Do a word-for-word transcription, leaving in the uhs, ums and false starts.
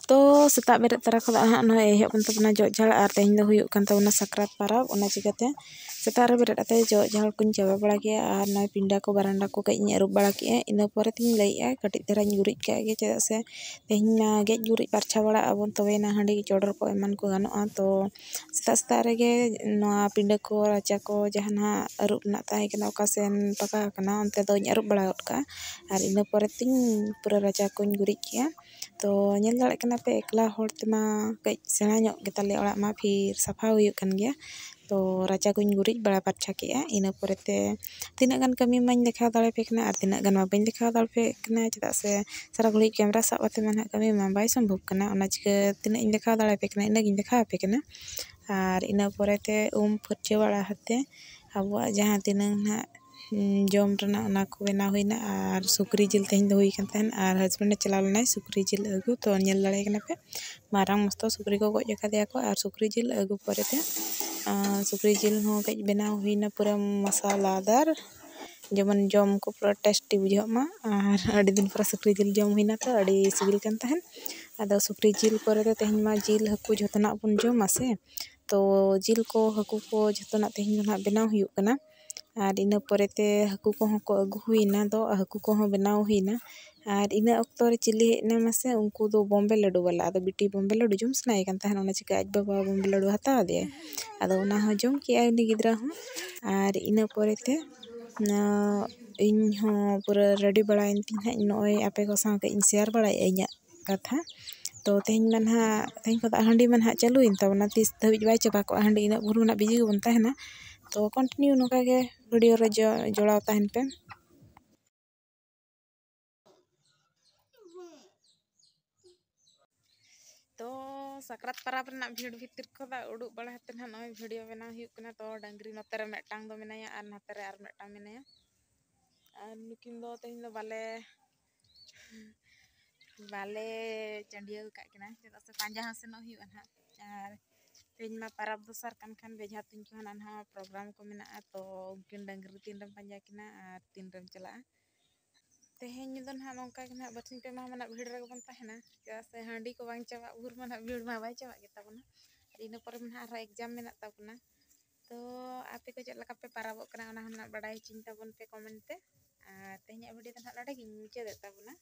ᱛᱚ ᱥᱮᱛᱟᱜ ᱵᱮᱨᱮᱫ ᱛᱚᱨᱟ ᱠᱷᱚᱱᱟᱜ ᱦᱟᱸᱜ ᱱᱚᱜᱼᱚᱭ ᱮᱦᱚᱵ ᱠᱟᱱ ᱛᱟᱵᱚᱱᱟ ᱡᱚᱜ ᱡᱷᱟᱲ, ᱟᱨ ᱛᱮᱦᱮᱧ ᱫᱚ ᱦᱩᱭᱩᱜ ᱠᱟᱱ ᱛᱟᱵᱚᱱᱟ ᱥᱟᱠᱨᱟᱛ ᱯᱚᱨᱚᱵᱽ᱾ ᱚᱱᱟ ᱪᱤᱠᱟᱹᱛᱮ ᱥᱮᱛᱟᱜ ᱨᱮ ᱵᱮᱨᱮᱫ ᱠᱟᱛᱮ ᱡᱚᱜ ᱡᱷᱟᱲ ᱠᱚᱧ ᱪᱟᱵᱟ ᱵᱟᱲᱟ ᱠᱮᱜᱼᱟ, ᱟᱨ ᱱᱚᱜᱼᱚᱭ ᱯᱤᱸᱰᱟᱹ ᱠᱚ ᱵᱟᱨᱟᱱᱰᱟ ᱠᱚ ᱠᱟᱹᱡ ᱤᱧ ᱟᱹᱨᱩᱵ ᱵᱟᱲᱟ ᱠᱮᱜᱼᱟ᱾ ᱤᱱᱟᱹ ᱯᱚᱨᱮ ᱛᱤᱧ ᱞᱟᱹᱭᱮᱜᱼᱟ ᱠᱟᱹᱴᱤᱡ ᱫᱷᱟᱨᱟᱧ ᱜᱩᱨᱤᱡ ᱠᱟᱜ ᱜᱮ, ᱪᱮᱫᱟᱜ ᱥᱮ ᱛᱮᱦᱮᱧ ᱢᱟ ᱜᱮᱡ ᱜᱩᱨᱤᱡ ᱯᱟᱨᱪᱷᱟ ᱵᱟᱲᱟᱜ ᱟᱵᱚᱱ, ᱛᱚᱵᱮᱭᱮᱱᱟ ᱦᱟᱺᱰᱤ ᱪᱚᱰᱚᱨ ᱠᱚ ᱮᱢᱟᱱ ᱠᱚ ᱜᱟᱱᱚᱜᱼᱟ᱾ ᱛᱚ ᱥᱮᱛᱟᱜ ᱥᱮᱛᱟᱜ ᱨᱮᱜᱮ ᱱᱚᱣᱟ ᱯᱤᱸᱰᱟᱹ ᱠᱚ ᱨᱟᱪᱟ ᱠᱚ ᱡᱟᱦᱟᱸ ᱱᱟᱦᱟᱜ ᱟᱹᱨᱩᱵ ᱨᱮᱱᱟᱜ ᱛᱟᱦᱮᱸ ᱠᱟᱱᱟ, ᱚᱠᱟ ᱥᱮᱱ ᱯᱟᱠᱟ ᱟᱠᱟᱱᱟ ᱚᱱᱛᱮ ᱫᱚᱧ ᱟᱹᱨᱩᱵ ᱵᱟᱲᱟ ᱜᱚᱫ ᱠᱟᱜᱼᱟ, ᱟᱨ ᱤᱱᱟᱹ ᱯᱚᱨᱮ ᱛᱤᱧ ᱯᱩᱨᱟᱹ ᱨᱟᱪᱟ ᱠᱚᱧ ᱜᱩᱨᱤᱡ ᱠᱮᱜᱼᱟ᱾ ᱛᱚ ᱧᱮᱞ ᱫᱟᱲᱮᱭᱟᱜ ᱠᱟᱱᱟ ᱯᱮ, ᱮᱠᱞᱟ ᱦᱚᱲ ᱛᱮᱢᱟ ᱠᱟᱹᱡ ᱥᱮᱬᱟ ᱧᱚᱜ ᱜᱮᱛᱟᱞᱮᱭᱟ ᱚᱲᱟᱜ ᱢᱟ, ᱯᱷᱤᱨ ᱥᱟᱯᱷᱟ ᱦᱩᱭᱩᱜ ᱠᱟᱱ ᱜᱮᱭᱟ᱾ ᱛᱚ ᱨᱟᱪᱟ ᱠᱚᱧ ᱜᱩᱨᱤᱡ ᱵᱟᱲᱟ ᱯᱟᱨᱪᱷᱟ ᱠᱮᱜᱼᱟ᱾ ᱤᱱᱟᱹ ᱯᱚᱨᱮᱛᱮ ᱛᱤᱱᱟᱹᱜ ᱜᱟᱱ ᱠᱟᱹᱢᱤ ᱢᱟᱧ ᱫᱮᱠᱷᱟᱣ ᱫᱟᱲᱮᱭᱟᱯᱮ ᱠᱟᱱᱟ ᱟᱨ ᱛᱤᱱᱟᱹᱜ ᱜᱟᱱ ᱢᱟ ᱵᱟᱹᱧ ᱫᱮᱠᱷᱟᱣ ᱫᱟᱲᱮᱭᱟᱯᱮ ᱠᱟᱱᱟ, ᱪᱮᱫᱟᱜ ᱥᱮ ᱥᱟᱨᱟ ᱜᱷᱟᱹᱲᱤᱡ ᱠᱮᱢᱮᱨᱟ ᱥᱟᱵ ᱠᱟᱛᱮ ᱢᱟ ᱱᱟᱦᱟᱜ ᱠᱟᱹᱢᱤ ᱢᱟ ᱵᱟᱭ ᱥᱚᱢᱵᱷᱚᱵ ᱠᱟᱱᱟ᱾ ᱚᱱᱟ ᱪᱤᱠᱟᱹ ᱛᱤᱱᱟᱹᱜ ᱤᱧ ᱫᱮᱠᱷᱟᱣ ᱫᱟᱲᱮᱭᱟᱯᱮ ᱠᱟᱱᱟ, ᱤᱱᱟᱹᱜ ᱜᱤᱧ ᱫᱮᱠᱷᱟᱣ ᱟᱯᱮ ᱠᱟᱱᱟ᱾ ᱟᱨ ᱤᱱᱟᱹ ᱯᱚᱨᱮᱛᱮ ᱩᱢ ᱯᱷᱟᱹᱨᱪᱟᱹ ᱵᱟᱲᱟ ᱠᱟᱛᱮ ᱟᱵᱚᱣᱟᱜ ᱡᱟᱦᱟᱸ ᱛᱤᱱᱟᱹᱝ ᱱᱟᱦᱟᱜ ᱡᱚᱢ ᱨᱮᱱᱟᱜ ᱚᱱᱟ ᱠᱚ ᱵᱮᱱᱟᱣ ᱦᱩᱭᱱᱟ᱾ ᱟᱨ ᱥᱩᱠᱨᱤ ᱡᱤᱞ ᱛᱮᱦᱮᱧ ᱫᱚ ᱦᱩᱭ ᱠᱟᱱ ᱛᱟᱦᱮᱱ, ᱟᱨ husband ᱮ ᱪᱟᱞᱟᱣ ᱞᱮᱱᱟᱭ ᱥᱩᱠᱨᱤ ᱡᱤᱞ ᱟᱹᱜᱩ᱾ ᱛᱚ ᱧᱮᱞ ᱫᱟᱲᱮᱭᱟᱜ ᱠᱟᱱᱟ ᱯᱮ, ᱢᱟᱨᱟᱝ ᱢᱚᱥᱛᱚ ᱥᱩᱠᱨᱤ ᱠᱚ ᱜᱚᱡ ᱟᱠᱟᱫᱮᱭᱟ ᱠᱚ᱾ ᱟᱨ ᱥᱩᱠᱨᱤ ᱡᱤᱞ ᱟᱹᱜᱩ ᱯᱚᱨᱮᱛᱮ, ᱟᱨ ᱥᱩᱠᱨᱤ ᱡᱤᱞ ᱦᱚᱸ ᱠᱟᱹᱡ ᱵᱮᱱᱟᱣ ᱦᱩᱭᱱᱟ ᱯᱩᱨᱟᱹ ᱢᱟᱥᱟᱞᱟᱫᱟᱨ, ᱡᱮᱢᱚᱱ ᱡᱚᱢ ᱠᱚ ᱯᱩᱨᱟᱹ tasty ᱵᱩᱡᱷᱟᱹᱜ ᱢᱟ᱾ ᱟᱨ ᱟᱹᱰᱤ ᱫᱤᱱ ᱯᱚᱨᱮ ᱥᱩᱠᱨᱤ ᱡᱤᱞ ᱡᱚᱢ ᱦᱩᱭᱱᱟ, ᱛᱚ ᱟᱹᱰᱤ ᱥᱤᱵᱤᱞ ᱠᱟᱱ ᱛᱟᱦᱮᱱ᱾ ᱟᱫᱚ ᱥᱩᱠᱨᱤ ᱡᱤᱞ ᱯᱚᱨᱮ ᱫᱚ ᱛᱮᱦᱮᱧ ᱢᱟ ᱡᱤᱞ ᱦᱟᱹᱠᱩ ᱡᱷᱚᱛᱚᱱᱟᱜ ᱵᱚᱱ ᱡᱚᱢᱟ ᱥᱮ, ᱛᱚ ᱡᱤᱞ ᱠᱚ ᱦᱟᱹᱠᱩ ᱠᱚ ᱡᱷᱚᱛᱚᱱᱟᱜ ᱛᱮᱦᱮᱧ ᱫᱚ ᱱᱟᱦᱟᱜ ᱵᱮᱱᱟᱣ ᱦᱩᱭᱩᱜ ᱠᱟᱱᱟ᱾ ᱟᱨ ᱤᱱᱟᱹ ᱯᱚᱨᱮᱛᱮ ᱦᱟᱹᱠᱩ ᱠᱚᱦᱚᱸ ᱠᱚ ᱟᱹᱜᱩ ᱦᱩᱭᱱᱟ, ᱫᱚ ᱦᱟᱹᱠᱩ ᱠᱚᱦᱚᱸ ᱵᱮᱱᱟᱣ ᱦᱩᱭᱱᱟ᱾ ᱟᱨ ᱤᱱᱟᱹ ᱚᱠᱛᱚ ᱨᱮ ᱪᱤᱞᱤ ᱦᱮᱡ ᱮᱱᱟ ᱢᱟᱥᱮ, ᱩᱱᱠᱩ ᱫᱚ ᱵᱚᱢᱵᱮ ᱞᱟᱹᱰᱩ ᱵᱟᱞᱟ᱾ ᱟᱫᱚ ᱵᱤᱴᱤ ᱵᱚᱢᱵᱮ ᱞᱟᱹᱰᱩ ᱡᱚᱢ ᱥᱟᱱᱟᱭᱮ ᱠᱟᱱ ᱛᱟᱦᱮᱱ, ᱚᱱᱟ ᱪᱤᱠᱟᱹ ᱟᱡ ᱵᱟᱵᱟ ᱵᱚᱢᱵᱮ ᱞᱟᱹᱰᱩ ᱦᱟᱛᱟᱣ ᱟᱫᱮᱭᱟᱭ᱾ ᱟᱫᱚ ᱚᱱᱟ ᱦᱚᱸ ᱡᱚᱢ ᱠᱮᱜᱼᱟᱭ ᱩᱱᱤ ᱜᱤᱫᱽᱨᱟᱹ ᱦᱚᱸ᱾ ᱟᱨ ᱤᱱᱟᱹ ᱯᱚᱨᱮᱛᱮ ᱤᱧ ᱦᱚᱸ ᱯᱩᱨᱟᱹ ready ᱵᱟᱲᱟᱭᱮᱱ ᱛᱤᱧ ᱦᱟᱸᱜ, ᱱᱚᱜᱼᱚᱭ ᱟᱯᱮ ᱠᱚ ᱥᱟᱶ ᱠᱟᱹᱡ ᱤᱧ share ᱵᱟᱲᱟᱭᱮᱫᱼᱟ ᱤᱧᱟᱹᱜ ᱠᱟᱛᱷᱟ᱾ ᱛᱚ ᱛᱮᱦᱮᱧ ᱢᱟ ᱱᱟᱦᱟᱜ, ᱛᱮᱦᱮᱧ ᱠᱷᱚᱱᱟᱜ ᱦᱟᱺᱰᱤ ᱢᱟ ᱱᱟᱦᱟᱜ ᱪᱟᱹᱞᱩᱭᱮᱱ ᱛᱟᱵᱚᱱᱟ, ᱛᱤᱥ ᱫᱷᱟᱹᱵᱤᱡ ᱵᱟᱭ ᱪᱟᱵᱟ ᱠᱚᱜᱼᱟ ᱦᱟᱺᱰᱤ, ᱤᱱᱟᱹᱜ ᱵᱷᱳᱨ ᱱᱟᱦᱟᱜ busy ᱜᱮᱵᱚᱱ ᱛᱟᱦᱮᱱᱟ᱾ ᱛᱚ continue ᱱᱚᱝᱠᱟ ᱜᱮ video ᱨᱮ ᱡᱚ-, ᱡᱚᱲᱟᱣ ᱛᱟᱦᱮᱱ ᱯᱮ᱾ ᱛᱚ ᱥᱟᱠᱨᱟᱛ ᱯᱟᱨᱟᱵᱽ ᱨᱮᱱᱟᱜ ᱵᱷᱤᱲ ᱵᱷᱤᱛᱤᱨ ᱠᱷᱚᱱᱟᱜ ᱩᱰᱩᱠ ᱵᱟᱲᱟ ᱠᱟᱛᱮ ᱱᱟᱦᱟᱜ ᱱᱚᱜᱼᱚᱭ video ᱵᱮᱱᱟᱣ ᱦᱩᱭᱩᱜ ᱠᱟᱱᱟ᱾ ᱛᱚ ᱰᱟᱹᱝᱨᱤ ᱱᱚᱛᱮ ᱨᱮ ᱢᱤᱫᱴᱟᱝ ᱫᱚ ᱢᱮᱱᱟᱭᱟ ᱟᱨ ᱱᱚᱛᱮ ᱨᱮ ᱟᱨ ᱢᱤᱫᱴᱟᱝ ᱢᱮᱱᱟᱭᱟ᱾ ᱟᱨ ᱱᱩᱠᱤᱱ ᱫᱚ ᱛᱮᱦᱮᱧ ᱫᱚ ᱵᱟᱞᱮ, ᱵᱟᱞᱮ ᱪᱟᱹᱰᱤᱭᱟᱹᱣ ᱟᱠᱟᱫ ᱠᱤᱱᱟ, ᱪᱮᱫᱟᱜ ᱥᱮ ᱯᱟᱸᱡᱟ ᱦᱚᱸ ᱥᱮᱱᱚᱜ ᱦᱩᱭᱩᱜᱼᱟ ᱱᱟᱦᱟᱜ᱾ ᱟᱨ ᱛᱮᱦᱮᱧ ᱢᱟ ᱯᱟᱨᱟᱵᱽ ᱫᱚᱥᱟᱨ ᱠᱟᱱ ᱠᱷᱟᱱ ᱵᱮᱡᱷᱟ ᱛᱩᱧ ᱠᱚᱦᱚᱸ ᱱᱟᱱᱦᱟ program ᱠᱚ ᱢᱮᱱᱟᱜᱼᱟ᱾ ᱛᱚ ᱩᱱᱠᱤᱱ ᱰᱟᱹᱝᱨᱤ ᱛᱤᱱ ᱨᱮᱢ ᱯᱟᱸᱡᱟ ᱠᱤᱱᱟ ᱟᱨ ᱛᱤᱱ ᱨᱮᱢ ᱪᱟᱞᱟᱜᱼᱟ? ᱛᱮᱦᱮᱧ ᱧᱤᱫᱟᱹ ᱱᱟᱦᱟᱜ ᱱᱚᱝᱠᱟ ᱜᱮ ᱱᱟᱦᱟᱜ ᱵᱟᱨᱥᱤᱧ ᱯᱮ ᱢᱟᱦᱟ ᱢᱟ ᱱᱟᱦᱟᱜ ᱵᱷᱤᱲ ᱨᱮᱜᱮ ᱵᱚᱱ ᱛᱟᱦᱮᱱᱟ, ᱪᱮᱫᱟᱜ ᱥᱮ ᱦᱟᱺᱰᱤ ᱠᱚ ᱵᱟᱝ ᱪᱟᱵᱟᱜ ᱵᱷᱳᱨ ᱢᱟ ᱱᱟᱦᱟᱜ ᱵᱷᱤᱲ ᱢᱟ ᱵᱟᱭ ᱪᱟᱵᱟᱜ ᱜᱮᱛᱟ ᱵᱚᱱᱟ᱾ ᱟᱨ ᱤᱱᱟᱹ ᱯᱚᱨᱮ ᱢᱟ ᱱᱟᱦᱟᱜ ᱟᱨᱦᱚᱸ exam ᱢᱮᱱᱟᱜ ᱛᱟᱵᱚᱱᱟ᱾ ᱛᱚ ᱟᱯᱮ ᱠᱚ ᱪᱮᱫ ᱞᱮᱠᱟ ᱯᱮ ᱯᱟᱨᱟᱵᱚᱜ ᱠᱟᱱᱟ, ᱚᱱᱟ ᱦᱚᱸ ᱱᱟᱦᱟᱜ ᱵᱟᱰᱟᱭ ᱦᱚᱪᱚᱧ ᱛᱟᱵᱚᱱ ᱯᱮ comment ᱛᱮ᱾ ᱟᱨ ᱛᱮᱦᱮᱧᱟᱜ video ᱫᱚ ᱱᱟᱦᱟᱜ ᱱᱚᱰᱮ ᱜᱤᱧ ᱢᱩᱪᱟᱹᱫᱮᱫ ᱛᱟᱵᱚᱱᱟ᱾